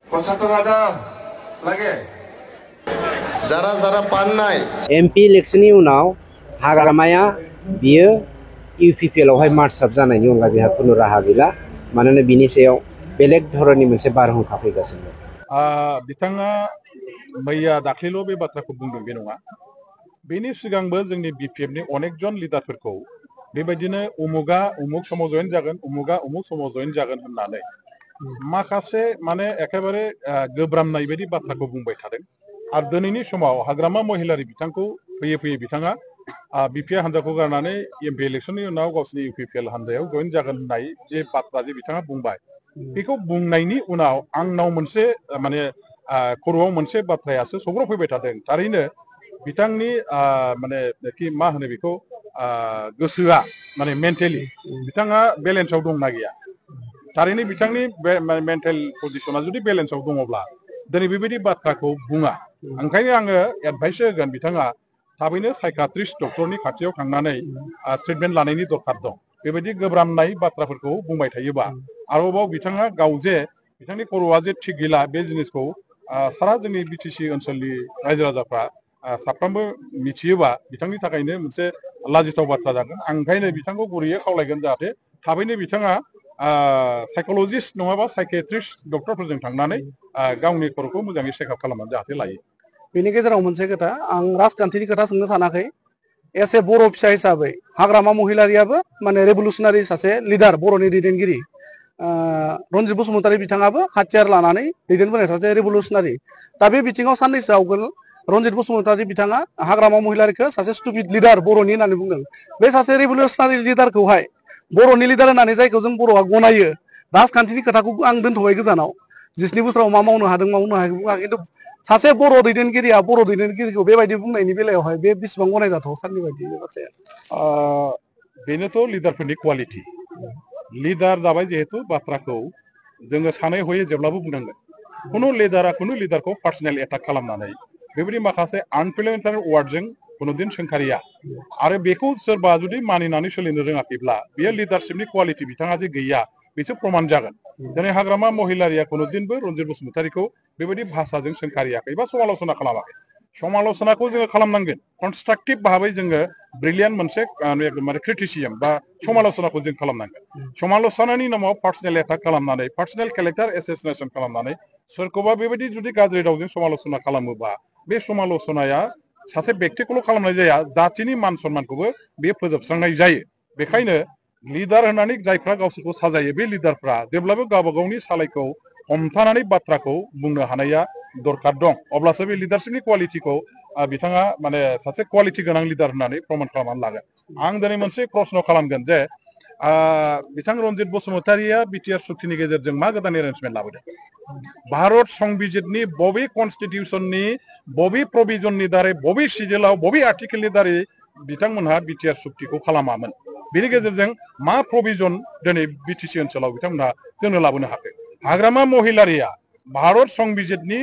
Konsator ada lagi. Zara Panai. MP इलेक्शननि उनाव हाग्रामाया बियो UPPL आवहाय मार्चआप जानायनि अनगा बेहा खुनु राहा गैला मानोना बिनि सायाव बेलेग धरननि मोनसे बारहुंखा फैगासिनो बिथाङा मैया दाख्लैल' बे बाथ्राखौ बुंदों बे नङा बेनि सिगांबो जोंनि BPFनि अनेक जन लिडारफोरखौ बेबायदिनो उमुगा उमुग समाव जयेन जागोन उमुगा उमुग समाव जयेन जागोन होननानै माखासे माने एकेबारे गोब्रामनाय बायदि बाथ्राखौ बुंबाय थादों आरो दिनैनि समाव हाग्रामा महिलारि बिथांखौ फैयै बिथाङा BPI हान्जाखौ गारनानै MP इलेक्शननि उनाव गावसिनि UPPL हान्जायाव जयेन जागोन होननाय जे बाथ्रा जे बिथाङा बुंबाय बेखौ बुंनायनि उनाव आंनाव मोनसे माने खर'आव मोनसे बाथ्रायासो सौग्रावफैबाय थादों थारैनो बिथांनि माने मा होनो बेखौ गोसोआ माने मेन्टेलि बिथाङा बेलेन्सआव दंना गैया थारैनो बिथांनि मेन्टेल पजिशना जुदि बेलेन्सआव दङब्ला दिनै बेबायदि बाथ्राखौ बुङा ओंखायनो आङो एडभाइस होगोन बिथाङा थाबैनो साइकाट्रिस्ट डक्टरनि खाथियाव थांनानै ट्रिटमेन्ट लानायनि दरकार दं बेबायदि गोब्रामनाय बाथ्राफोरखौ बुंबाय थायोबा आरोबाव बिथाङा गाव जे बिथांनि खर'आ जे थिग गैला बे जिनिसखौ सारा जोंनि BTC ओनसोलनि रायजो राजाफ्रा साफ्रोमबो मिथियोबा बिथांनि थाखायनो मोनसे लाजिथाव बाथ्रा जागोन आं ओंखायनो बिथांखौ गुरैयै खावलायगोन जाहाथे थाबैनो बिथाङा साइक'लजिस्ट नङाबा साइकेट्रिस्ट डक्टरफोरजों थांनानै गावनि खर'खौ मोजाङै चेकआप खालामनानै जाहाथे लायो बेनि गेजेराव मोनसे खोथा आं राजखान्थिनि खोथा सोंनो सानाखै एसे बर' फिसा हिसाबै हाग्रामा महिलारियाबो माने रेभलुसनारि सासे लिडार बर'नि दैदेनगिरि रन्जित बसुमतारी बिथाङाबो हाथियार लानानै दैदेनबोनाय सासे रेभलुसनारि दा बे बिथिङाव साननैसो आवगोल रन्जित बसुमतारी बिथाङा हाग्रामा महिलारिखौ सासे स्टुपिड लिडार बर'नि होननानै बुंदों बे सासे रेभलुसनारि लिडारखौहाय बर'नि लिडार होननानै जायखौ जों बर'आ गनायो राजखान्थिनि खोथाखौ आं दोनथ'बाय गोजानाव 19 बोसोराव मा मावनो हादों मावनो हायाखै खिन्थु सासे बर' दैदेनगिरिखौ बेबायदि बुंनायनि बेलायावहाय बे बेसेबां गनायजाथाव साननि बायदि बाथ्राया बेनोथ' लिडारफोरनि क्वालिटि लिडार जाबाय जिहेतु बाथ्राखौ जोङो सानै हयै जेब्लाबो बुंनांगोन खुनु लिडारखौ पार्सनेल एटाक खालामनानै बेबायदि माखासे आनपार्लियामेन्टारि वार्डजों कुनुदिन सोंखारिया आरो बेखौ सोरबा जुदि मानिनानै सोलिनो रोङाखैब्ला बेयो लिडारशिपनि क्वालिटि बिथाङा जे गैया बेसो प्रमान जागोन दिनै हाग्रामा महिलारिया कुनुदिनबो रन्जित बसुमतारीखौ बेबायदि भाषाजों सोंखारियाखै बा समाल'सना खालामाखै समाल'सनाखौ जोङो खालामनांगोन कनस्ट्राक्टिभ भाबै जोङो ब्रिलियान्ट मोनसे माने क्रिटिसिजम बा समाल'सनाखौ जों खालामनांगोन समाल'सनानि नामाव पार्सनेल एटाक खालामनानै पार्सनेल केरेक्टार एसेसिनेसन खालामनानै सोरखौबा बेबायदि जुदि गाज्रि रावजों समाल'सना खालामोबा बे समाल'सनाया सासे बेक्तिखौल' खालामनाय जाया जातिनि मान सन्मानखौबो बे फोजोबस्रांनाय जायो बेखायनो लिडार होननानै जायफ्रा गावसोरखौ साजायो बे लिडारफ्रा जेब्लाबो गावबा गावनि सालायखौ हमथानानै बाथ्राखौ बुंनो हानाया दरकार दं अब्लासो बे लिडारशिपनि क्वालिटिखौ बिथाङा माने सासे क्वालिटि गोनां लिडार होननानै प्रमान खालामनानै लागोन आं दिनै मोनसे प्रश्न खालामगोन जे बिथां रन्जित बसुमतारीया बिटिआर सुक्तिनि गेजेरजों मा गोदान एरेन्जमेन्ट लाबोदों भारत संबिजितनि बबे कनस्टिटिउसननि बबे प्रभिजननि दारै बबे सिडिउलाव बबे आर्टिकेलनि दारै बिथांमोनहा बिटिआर सुक्तिखौ खालामामोन बेनि गेजेरजों मा प्रभिजन दिनै BTC ओनसोलाव बिथांमोनहा जोंनो लाबोनो हाखो हाग्रामा महिलारिया भारत संबिजितनि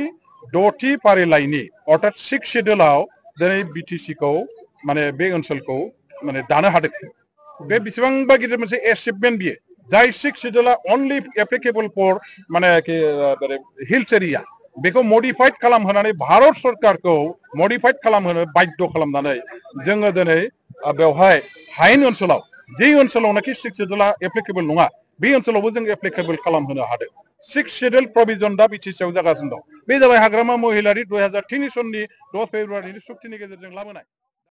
6थि फारिलाइनि अर्थात 6 सिडिउलाव दिनै BTCखौ माने बे ओनसोलखौ माने दानो हादों बे बेसेबांबा गिदिर मोनसे एचिभमेन्ट बियो जाय 6 सिडिउला अनलि एप्लिकेबल फर माने हिल्स एरिया बेखौ मडिफाइड खालामहोनानै भारत सरकारखौ मडिफाइड खालामहोनो बाध्य खालामनानै जोङो दिनै बेवहाय हायेन ओनसोलाव जे ओनसोलावनाखि 6 सिडिउला एप्लिकेबल नङा बे ओनसोलावबो जों एप्लिकेबल खालामहोनो हादों 6 सिडिउल प्रभिजन दा BTC आव जागासिनो दं बे जाबाय हाग्रामा महिलारि 2003 सननि 10 फेब्रुवारिनि सुक्तिनि गेजेरजों लाबोनाय